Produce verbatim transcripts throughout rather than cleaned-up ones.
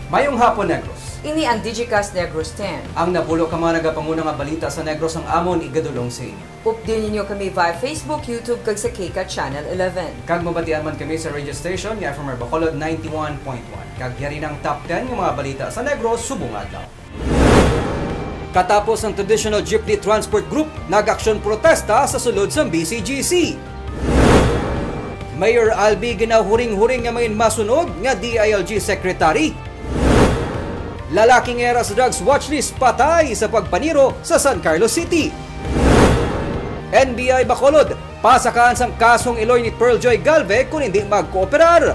Mayong hapon, Negros. Ini ang Digicast Negros ten. Ang napulo ka mga nagapanguna nga balita sa Negros ang amon igadulong sa inyo. Updon ninyo kami via Facebook, YouTube, kag sa K CAT Channel eleven. Kag mabatian man kami sa radio station nga F M R Bacolod ninety-one point one. Kag yari na ang top ten nga mga balita sa Negros subong nga adlaw. Katapos ang Traditional Jeepney Transport Group nag-aksyon protesta sa sulod sang B C G C. Mayor Albi ginahuring-huring nga mangin masunod nga D I L G Secretary. Lalaki nga yara sa drugs watchlist patay sa pagpaniro sa San Carlos City. N B I Bacolod, pasakaan sang kasong iloy ni Pearl Joy Galve kon hindi magkooperar.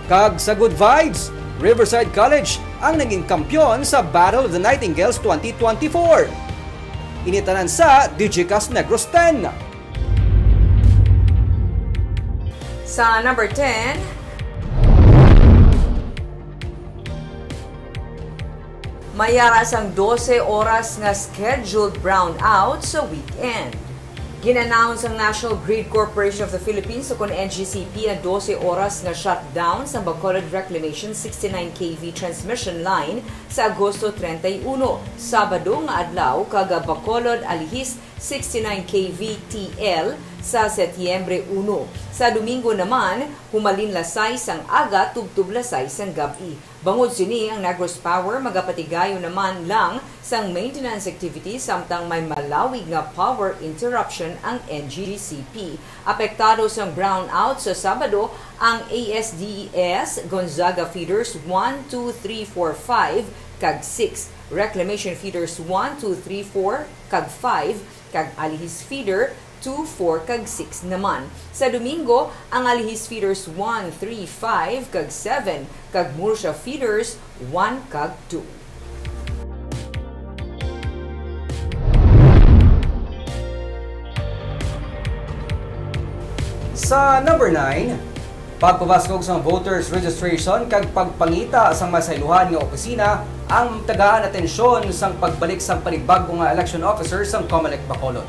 Kag sa Good Vibes, Riverside College ang naging kampiyon sa Battle of the Nightingales twenty twenty-four. Ini tanan sa Digicast Negros ten. Sa number ten, may yara sang dose oras nga scheduled brownout sa weekend. Gin-announce sang National Grid Corporation of the Philippines, ukon N G C P, ang dose oras nga shutdown sang Bacolod Reclamation sixty-nine K V transmission line sa Agosto treinta y uno, Sabado nga adlaw, kag Bacolod Alihis sixty-nine K V T L sa Setyembre uno. Sa Domingo naman, humalin las sais sang aga tubtob las sais sang gab-i. Bangod sini, ang Negros Power magapatigayon naman lang sang maintenance activities samtang may malawig nga power interruption ang N G C P. Apektado sang brownout sa Sabado ang A S D S Gonzaga Feeders one, two, three, four, five, kag six, Reclamation Feeders one, two, three, four, kag five, kag Alihis Feeder two, four, kag six naman. Sa Domingo, ang Alihis Feeders one, three, five, kag seven, kag Murcia Feeders one kag two. Sa number nine, pagpabaskog sang voters registration kag pagpangita sang masaylohan nga opisina ang tagaan atensyon sang pagbalik sang panibag-o nga election officer sang Comelec Bacolod.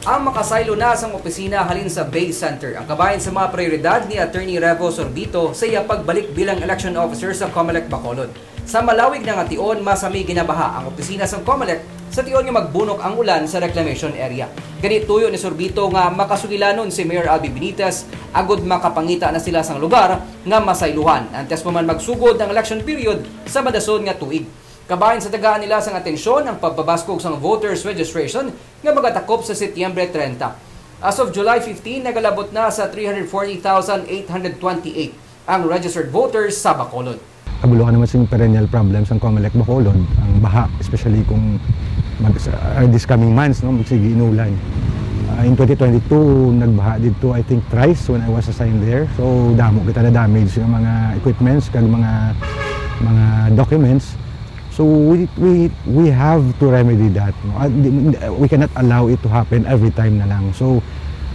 Ang makasaylo na sang opisina halin sa Bay Center ang kabahin sa mga prioridad ni Attorney Revo Sorbito sa iya pagbalik bilang election officer sa Comelec Bacolod. Sa malawig na nga tion, masami ginabaha ang opisina sang Comelec sa tion nga magbunok ang ulan sa reclamation area. Gani, tuyo ni Sorbito nga makasugilanon si Mayor Albi Benitez agud makapangita na sila sang lugar nga masaylohan antes pa man magsugod ang election period sa madason nga tuig. Kabahin sa tagaan nila sang atensyon ang pagpabaskog sang voters registration nga magatakop sa Setyembre treinta. As of July fifteen, nagalabot na sa three hundred forty thousand eight hundred twenty-eight ang registered voters sa Bacolod. Kabuluhan naman sing perennial problem sang Comelec Bacolod, ang baha, especially kung mag, sa, uh, this coming months, no, magsigi inulan. Uh, in twenty twenty-two, nagbaha dito, I think, thrice when I was assigned there. So, damo kita na damage nga mga equipments kag mga mga documents. So we we we have to remedy that. No? Ah, di- We cannot allow it to happen every time na lang. So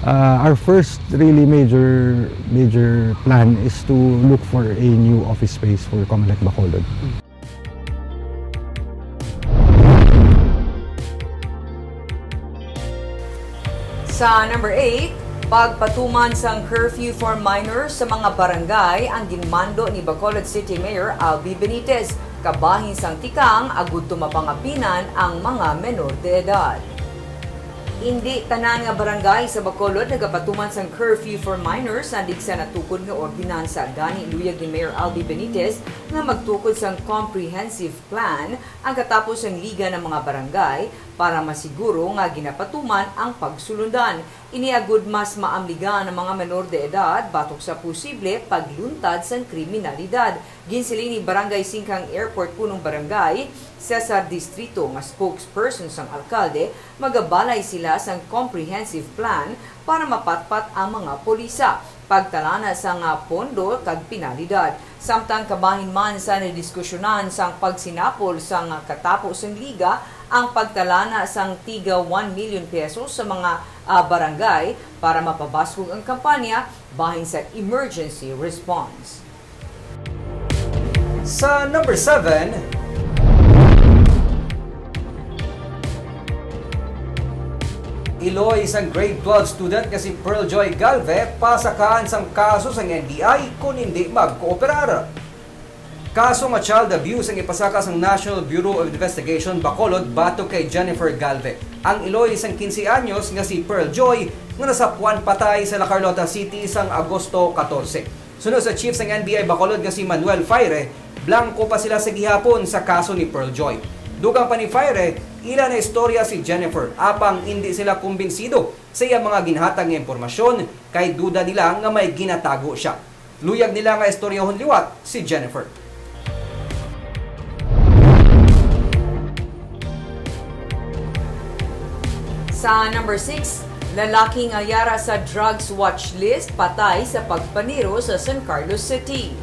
uh, our first really major major plan is to look for a new office space for Comelec Bacolod. Sa number eight, pagpatuman sang curfew for minors sa mga barangay ang ginmando ni Bacolod City Mayor Albi Benitez, kabahin sang tikang agud to mapangapinan ang mga menor de edad. Indi tanan nga barangay sa Bacolod nagapatuman sang curfew for minors andig sa natukod nga ordinansa. Gani, luyag ni Mayor Albi Benitez nga magtukod sang comprehensive plan ang katapos sang liga ng mga barangay para masiguro nga ginapatuman ang pagsulundan. Ini agud mas maamligan ang mga menor de edad batok sa posible pagluntad sang kriminalidad. Ginsiling ni Barangay Singkang Airport Punong Barangay, Cesar Distrito, nga spokesperson sang alkalde, magabalay sila sang comprehensive plan para mapatpat ang mga polisa, pagtalana sang pondo kag penalidad. Samtang kabahin man sa nadiskusyonan sang pagsinapol sang katapo sang liga ang pagtalana sang tiga one million pesos sa mga, ah, barangay para mapabaskog ang kampanya bahin sa emergency response. Sa number seven, iloy sang grade twelve student nga si Pearl Joy Galve pasakaan sang kaso sang N B I kon hindi magkooperar. Kaso nga child abuse ang ipasaka sang National Bureau of Investigation Bacolod batok kay Jennifer Galve, ang iloy sang quince anyos nga si Pearl Joy nga nasapuan patay sa La Carlota City sang Agosto catorce. Suno sa chief sang N B I Bacolod nga si Manuel Faire, blanco pa sila sa gihapon sa kaso ni Pearl Joy. Dugang pa ni Faire, ila na istorya si Jennifer, apang indi sila kumbinsido sa iya mga ginhatag nga impormasyon kay duda nila nga may ginatago siya. Luyag nila nga istoryahon liwat si Jennifer. Sa number six, lalaki nga yara sa drugs watch list patay sa pagpaniro sa San Carlos City.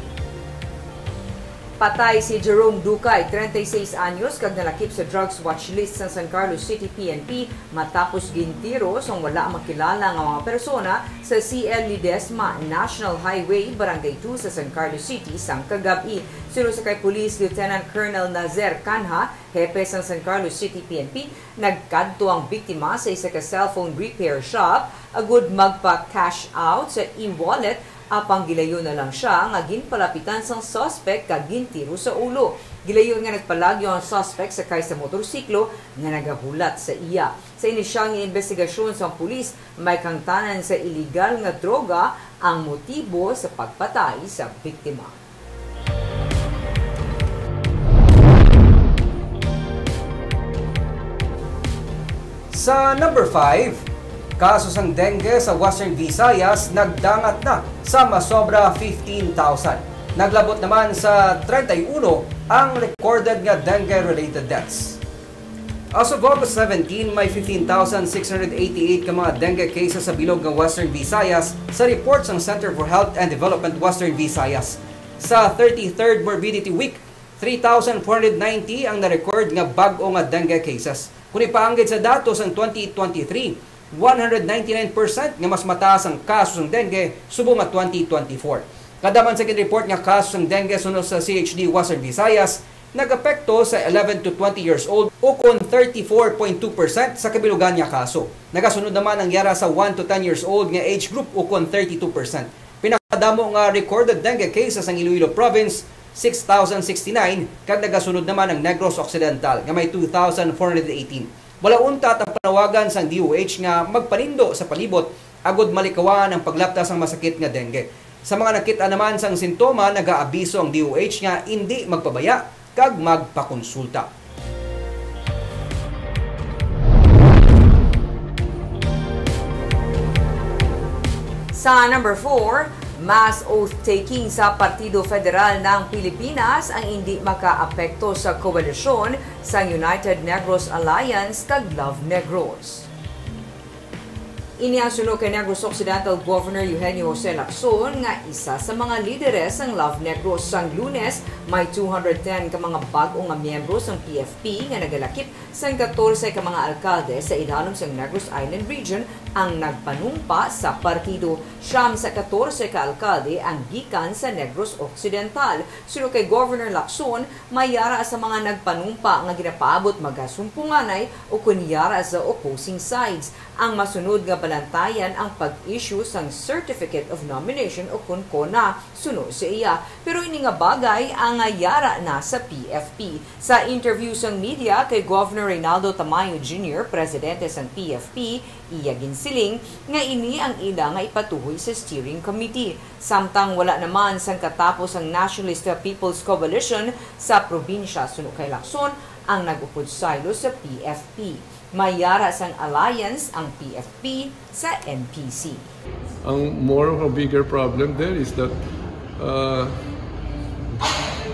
Patay si Jerome Ducay, treinta y seis anyos, kag nalakip sa drugs watch list sa San Carlos City P N P matapos gintiro sang wala makilala nga mga persona sa C L Ledesma National Highway, Barangay two sa San Carlos City sang kagab-i. Suno sa kay Police Lieutenant Colonel Nazer Canha, hepe sang San Carlos City P N P, nagkadto ang biktima sa isa ka cellphone repair shop agud magpa-cash out sa e-wallet, apang gilayon na lang sia nga ginpalapitan sang suspect kag gintiro sa ulo. Gilayon nga nagpalagyo ang suspect sakay sa motorsiklo nga nagahulat sa iya. Sa inisyal nga imbestigasyon sang pulis, may kahangtanan sa iligal nga droga ang motibo sa pagpatay sa biktima. Sa number five, kaso sang dengue sa Western Visayas nagdangat na sa masobra fifteen thousand. Naglabot naman sa treinta y uno ang recorded nga dengue-related deaths. As of August seventeen, may fifteen thousand six hundred eighty-eight ka mga dengue cases sa bilog nga Western Visayas, sa report sang Center for Health and Development Western Visayas. Sa thirty-third Morbidity Week, three thousand four hundred ninety ang na-record nga bag-o nga dengue cases. Kon ipaanggid sa datos sang twenty twenty-three, one hundred ninety-nine percent nga mas mataas ang kaso sang dengue subong nga twenty twenty-four. Kada man sa gin-report nga kaso sang dengue suno sa C H D Western Visayas, nag-apekto sa eleven to twenty years old, ukon thirty-four point two percent sa kabilugan nga kaso. Nagasunod naman ang yara sa one to ten years old nga age group, ukon thirty-two percent. Pinakadamo nga recorded dengue cases ang Iloilo Province, six thousand sixty-nine, kag nagasunod naman ang Negros Occidental nga may two thousand four hundred eighteen. Wala untat ang panawagan sang D O H nga magpanindo sa palibot agud malikawan ang paglapta sang masakit nga dengue. Sa mga nakit-an naman sang sintoma, nagaabiso ang D O H nga indi magpabaya kag magpakonsulta. Sa number four, mass oath-taking sa Partido Federal ng Pilipinas ang indi makaapekto sa koalisyon sang United Negros Alliance kag Love Negros. Ini ang suno kay Negros Occidental Governor Eugenio Jose Lacson nga isa sa mga lideres sang Love Negros. Sang Lunes, may two hundred ten ka mga bag-o nga miyembro sang P F P nga nagalakip sang katorse ka mga alkalde sa idalom sang Negros Island Region ang nagpanumpa sa partido. Siyam sa katorse ka alkalde ang gikan sa Negros Occidental. Suno kay Governor Lacson, may yara sa mga nagpanumpa nga ginapaabot magasumpunganay ukon yara sa opposing sides. Ang masunod nga balantayan ang pag-issue sang Certificate of Nomination ukon CONA, suno sa iya. Pero ini nga bagay ang yara na sa P F P. Sa interview sang media kay Governor Reynaldo Tamayo Junior, presidente sang P F P, iya ginsiling nga ini ang ila nga ipatuhoy sa steering committee. Samtang wala naman sang katapos ang Nationalist People's Coalition sa probinsya, suno kay Lacson, ang nag-upod saylo sa P F P. May yara sang alliance ang P F P sa N P C. Ang more of a bigger problem there is that uh,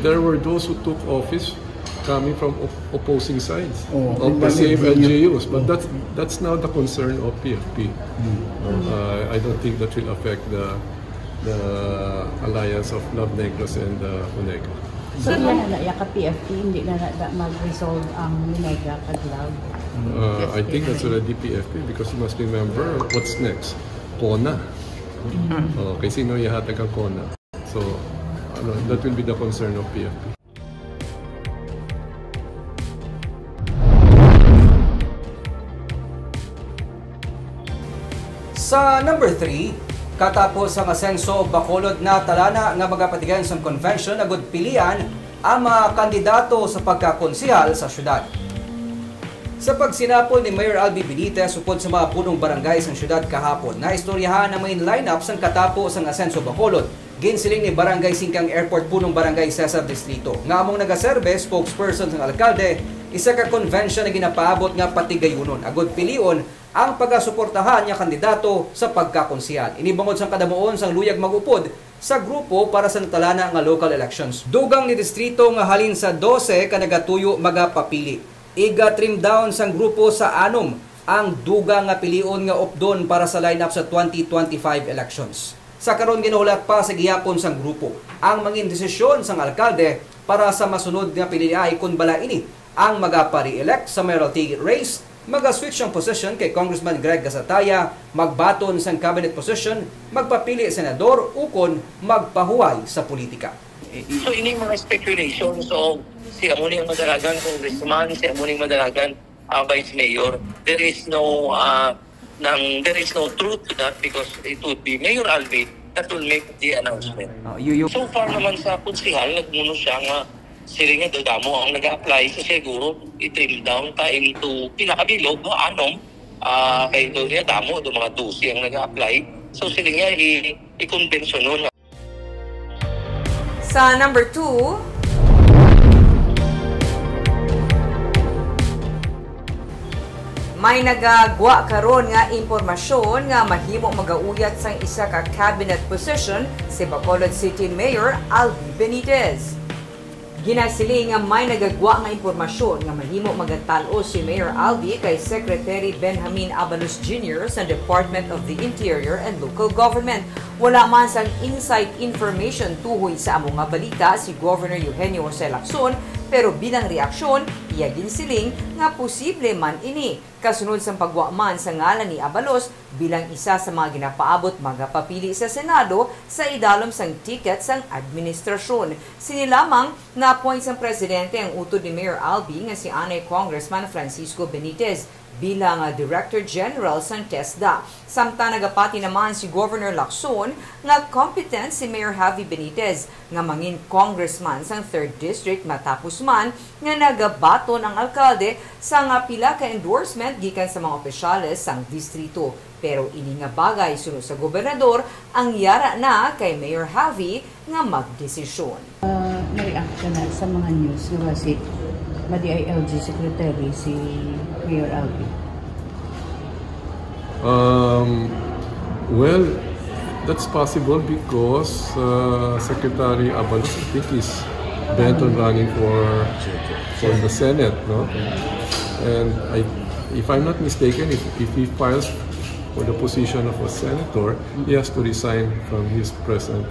there were those who took office coming from op- opposing sides Oh, of the same L G Us. But that's that's now the concern of P F P. Uh, I don't think that will affect the the alliance of Love Negros and uh, Onega. So, yan na, ya ka P F P, hindi na na da mag-resolve ang Onega kag Love. Uh, I think that's already P F P because you must remember what's next. CONA. Oh, kay sino ihatag ang CONA? So, ano, that will be the concern of P F P. Sa number three, katapos ang asenso, Bacolod natalana nga magapatigayon sang convention agud pilian ang mga kandidato sa pagkakonsehal sa syudad. Sa pagsinapol ni Mayor Albi Benitez upod sa mga punong barangay sang syudad kahapon, naistoryahan ang main lineup sang katapo sang Asenso Bacolod. Ginsiling ni Barangay Singkang Airport Punong Barangay Cesar Distrito, nga among nagaserbe, spokesperson sang alkalde, isa ka convention na ginapaabot nga patigayunon agud pilion ang pagasuportahan nga kandidato sa pagkakonsehal. Ini bangod sang kadamuon sang luyag mag-upod sa grupo para sa natalana nga local elections. Dugang ni distrito nga halin sa dose ka nagatuyo magapapili. Iga-trim down sang grupo sa anom ang dugang nga pilion nga updon para sa lineup sa twenty twenty-five elections. Sa karon, ginahulat pa sa gihapon sang grupo ang mangin desisyon sang alkalde para sa masunod nga piliay, kon bala ini ang magapa-re-elect sa mayoralty race, maga-switch ang position kay Congressman Greg Gasataya, magbaton sang cabinet position, magpapili senador, ukon magpahuway sa politika. So, ini mga speculations of si amo ni ang madalagan congressman, si amo ni ang madalagan, ah, vice mayor. There is no, ah, nang, there is no truth to that because it would be Mayor Albi that will make the announcement. Oh, you, you So far naman sa konsehal, nagmuno siya nga sila nga dadamo ang nag-a-apply, so siguro i-trim down pa into pinakabilog, no? Anom, ah, kay doon niya damo, do mga dose ang nag-a-apply. So sila nga i-, i-convention nun. Sa number two, may nagagwa karon nga impormasyon nga mahimo magauyat sang isa ka cabinet position si Bacolod City Mayor Albi Benitez. Ginasiling nga may nagagwa nga impormasyon nga mahimo magatal-os si Mayor Albi kay Secretary Benjamin Abalos Junior sa Department of the Interior and Local Government. Wala man sang inside information tuhoy sa amo nga balita si Governor Eugenio Jose Lacson, pero bilang reaksyon, iya ginsiling nga posible man ini, kasunod sang pagwa man sa ngalan ni Abalos bilang isa sa mga ginapaabot magapapili sa Senado sa idalom sang ticket sang administrasyon. Sini lamang, na-appoint sang presidente ang utod ni Mayor Albi nga si anay Congressman Francisco Benitez bilang, ah, Director General sang TESDA. Samtang nagapati naman si Governor Lacson nga competent si Mayor Javi Benitez nga mangin congressman sang Third District, matapos man nga nagabaton ang alkalde sang pila ka endorsement gikan sa mga opisyales sang distrito. Pero ini nga bagay, suno sa gobernador, ang yara na kay Mayor Javi nga magdesisyon. Ah, na-react ka na sa mga news nga basi madi-I L G secretary si Mayor Albi? Um, well, that's possible because, uh, Secretary Abalos, I think, is bent on running for, for the Senate, no? And I, if I'm not mistaken, if, if he files for the position of a senator, he has to resign from his present,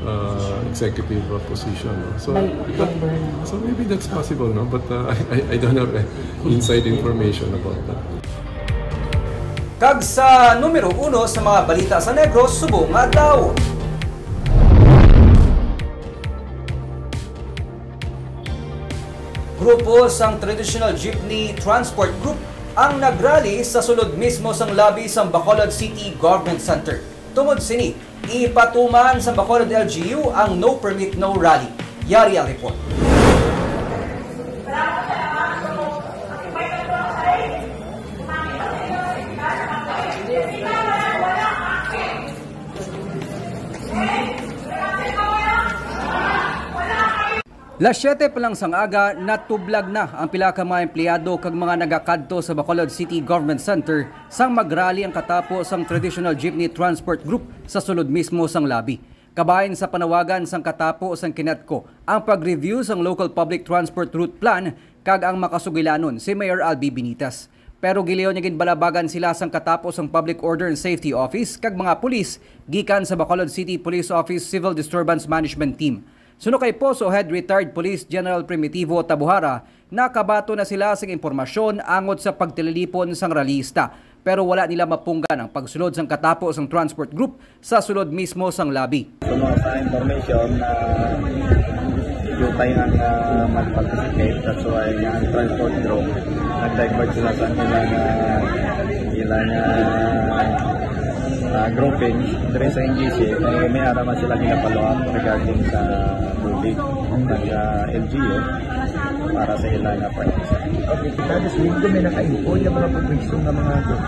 uh, executive, uh, position, no? So, By but, November, no? So maybe that's possible, no? But, uh, I, I, I don't have, uh, inside information about that. Kag sa numero uno sa mga balita sa Negros subong nga adlaw. Grupo sang Traditional Jeepney Transport Group ang nagrally sa sulod mismo sang lobby sang Bacolod City Government Center. Tungod sini, ipatuman sa Bacolod L G U ang no permit, no rally. Yari ang report. Las siete pa lang sang aga, natublag na ang pila ka mga empleyado kag mga nagakadto sa Bacolod City Government Center sang magrally ang katapo sang Traditional Jeepney Transport Group sa sulod mismo sang lobby. Kabahin sa panawagan sang katapo sang KINETCO ang pag-review sang Local Public Transport Route Plan kag ang makasugilanon si Mayor Albi Benitez. Pero gilayon niya, ginbalabagan sila sang katapo sang Public Order and Safety Office kag mga pulis gikan sa Bacolod City Police Office Civil Disturbance Management Team. Suno kay POSO Head Retired Police General Primitivo Tabuhara, nakabaton na sila sing impormasyon angot sa pagtililipon sang rallyista, pero wala nila mapunggan ang pagsulod sang katapo sang transport group sa sulod mismo sang lobby. Suno sa information na due kay ang, ah, mag-participate, that's why ang transport group nag-divert sila sa ilang, ah, ilang, ah, Ah, grouping, diri sa N G C, may, may ara man sila gina-follow up regarding sa bullying ng, ah, L G U para sa ila nga practice. Okay, kada Sabado may naka-include yung mga pagwiksong ng mga group.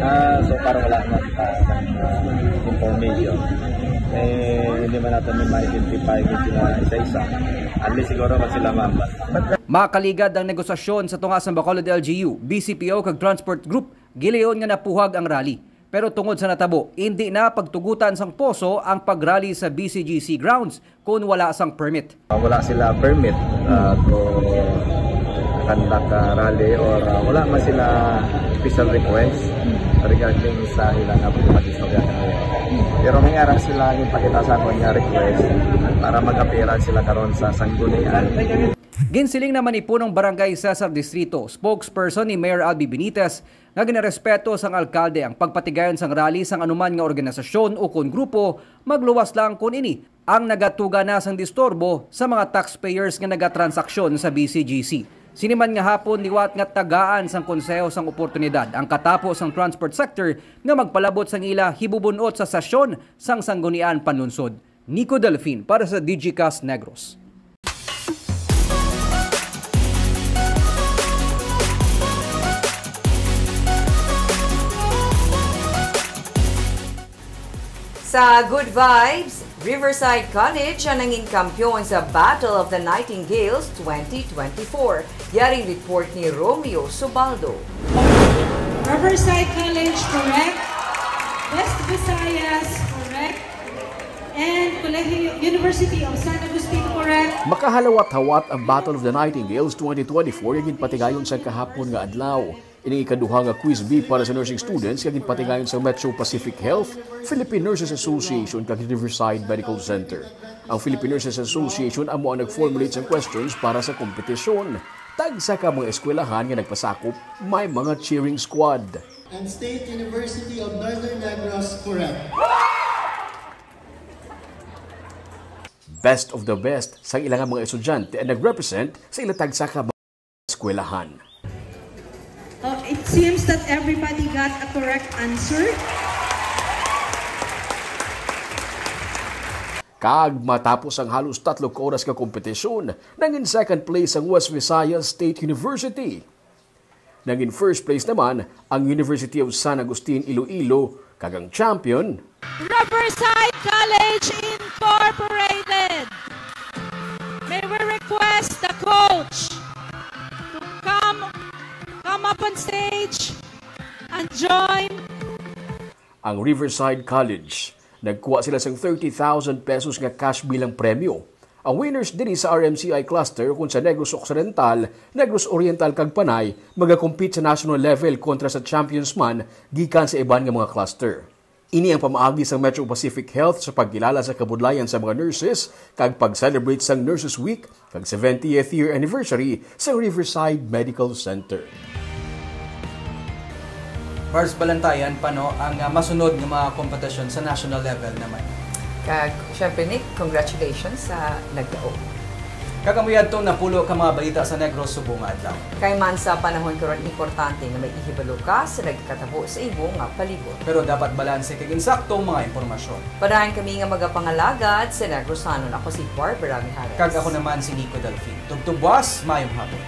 Ah, so para wala man pa, ah, information. Eh, hindi man natin may ma-identify kung sila isa-isa. At least siguro kung sila ma'am. Makaligad ang negosasyon sa tunga sang Bacolod L G U, B C P O kag Transport Group, gilayon nga napuhag ang rally. Pero tungod sa natabo, indi na pagtugutan sang Poso ang pag-rally sa B C G C grounds kon wala sang permit. Wala sila permit, ah, to conduct, ah, rally or, ah, wala man sila special request regarding sa ilang mga istorya. Pero may ara sila ginpakita sa akon nga request para mag-appearance sila karon sa sanggunian. Ginsiling naman ni Punong Barangay Cesar Distrito, spokesperson ni Mayor Albee Benitez, nga ginarespeto sang alkalde ang pagpatigayon sang rally sang anuman nga organisasyon ukon grupo, magluwas lang kon ini ang nagatuga na sang disturbo sa mga taxpayers nga nagatransaksyon sa B C G C. Sini man nga hapon, liwat nga tagaan sang konseho sang oportunidad ang katapo sang transport sector nga magpalabot sang ila hibubun-ot sa sesyon sang Sanggunian Panlunsod. Nico Delfin para sa Digicast Negros. Sa Good Vibes, Riverside College ang nangin kampiyon sa Battle of the Nightingales twenty twenty-four. Yaring report ni Romeo Subaldo. Riverside College, correct. West Visayas, correct. And Colegio University of San Agustin, correct. Makahalawat-hawat ang Battle of the Nightingales twenty twenty-four nga ginpatigayon sa kahapon nga adlaw. Ining ikaduha nga quiz bee para sa nursing students nga ginpatigayon sa Metro Pacific Health, Philippine Nurses Association, kag Riverside Medical Center. Ang Philippine Nurses Association amo ang nag-formulate sang questions para sa kompetisyon. Tagsa ka mga eskwelahan nga nagpasakop, may mga cheering squad. And State University of Northern Negros, correct. Best of the best sang ila nga mga estudyante ang nag-represent sa ila tagsa ka mga eskwelahan. Uh, it seems that everybody got a correct answer. Kag matapos ang halos tatlo ka oras ka kompetisyon, nangin second place ang West Visayas State University. Nangin first place naman ang University of San Agustin Iloilo, kag ang champion, Riverside College Incorporated. May we request the coach to come, come up on stage and join. Ang Riverside College, nagkuha sila sang thirty thousand pesos nga cash bilang premyo. Ang winners diri sa R M C I cluster, kun sa Negros Occidental, Negros Oriental, kag Panay, magakompete sa national level kontra sa champions man gikan sa iban nga mga cluster. Ini ang pamaagi sang Metro Pacific Health sa pagkilala sa kabudlayan sa mga nurses kag pag-celebrate sang Nurses Week kag seventieth year anniversary sa Riverside Medical Center. Mars, balantayan pa, no, ang, ah, masunod nga mga kompetisyon sa national level naman. Kag, syempre, Nick, congratulations sa nagdaog. Kag amo yadto napulo ka mga balita sa Negros subong nga adlaw. Kay man sa panahon karon, importante nga may ihibalo ka sa nagkatabo sa imo nga palibot. Pero dapat balanse kag insakto ang mga impormasyon. Padayon kami nga magapangalagad sa Negrosanon. Ako si Barbara Mijares. Kag ako naman si Nico Delfin. Tubtob buwas, mayong hapon.